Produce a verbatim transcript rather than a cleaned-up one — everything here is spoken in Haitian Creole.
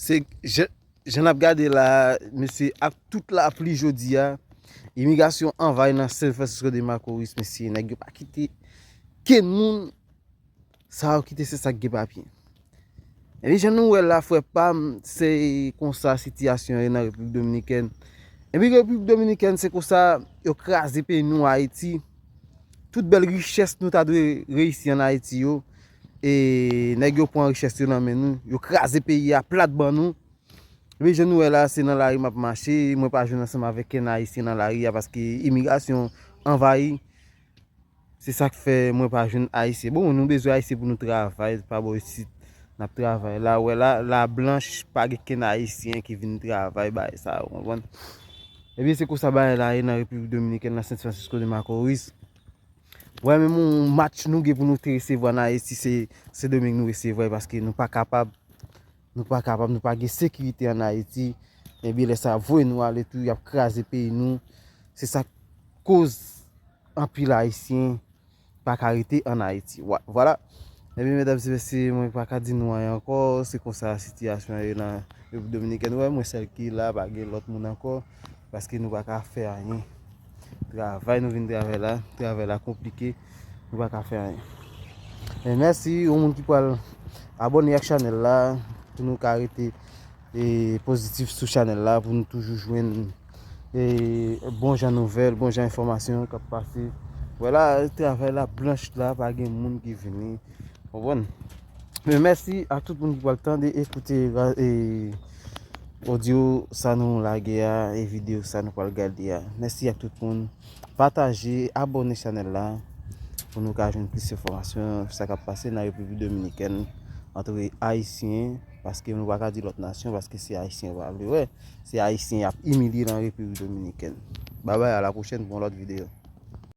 Se jan, jan n ap gade la, mesye, ak tout lapli jodi a, imigrasyon anvayi nan San Francisco de Macorís, mesye, nèg yo pa kite kenn moun, sa yo kite se sa k gen papye. Epi jan nou wè la, frè pa m, se konsa sitiyasyon ye nan Repiblik Dominikèn. Epi Repiblik Dominikèn, se konsa yo kraze peyi nou Ayiti. Tout bèl richès nou ta dwe reyisi ann Ayiti yo, e nèg yo pran richès yo nan men nou, yo kraze peyi a plat ban nou. Epi jan nou wè la, se nan lari m ap mache, mwen pa jwenn ansanm avèk kenn Ayisyen nan lari a paske imigrasyon anvayi. Se sa k fè mwen pa jwenn Ayisyen. Bon, nou bezwen Ayisyen pou nou travay, pa bò isit. N ap travay la, wè la, la blanch, pa gen kenn Ayisyen ki vin travay, bagay sa, ou konprann? Epi se konsa bagay la ye nan Repiblik Dominikèn, nan San Francisco de Macorís. Wè, menm yon match nou gen pou nou te resevwa nan Ayiti, se Sendomeng nou resevwa, paske nou pa kapab, nou pa kapab, nou pa gen sekirite ann Ayiti. Epi lè sa voye nou ale tou, y ap kraze peyi nou. Se sa k koz anpil Ayisyen pa ka rete ann Ayiti. Wa-, vwala. Epi medam e mesye, mwen pa ka di nou anyen ankò, se konsa sitiyasyon an ye nan Repiblik Dominikèn. Wè, mwen sèl ki la, pa gen lòt moun ankò, paske nou pa ka fè anyen. Travay nou vin travay la, travay la konplike, nou pa ka fè anyen. Men mèsi yon moun ki pral abòne ak chanèl la, pou nou ka rete e pozitif sou chanèl la, pou nou toujou jwenn e bon jan nouvèl, bon jan enfòmasyon k ap pase. Wè la, travay la blanch la, pa gen moun ki vini. Konprann? Men mèsi a tout moun ki pral tande, ekoute e odyo sa nou lage a, e videyo sa nou pral gade a. Mèsi ak tout moun. Pataje, abòne chanèl la pou nou ka jwenn plis enfòmasyon sa k ap pase nan Repiblik Dominikèn antre Ayisyen, paske nou pa ka di lòt nasyon, paske se Ayisyen yo pa vle wè, se Ayisyen y ap imilye nan Repiblik Dominikèn. Babay, a la pwochèn pou yon lòt videyo.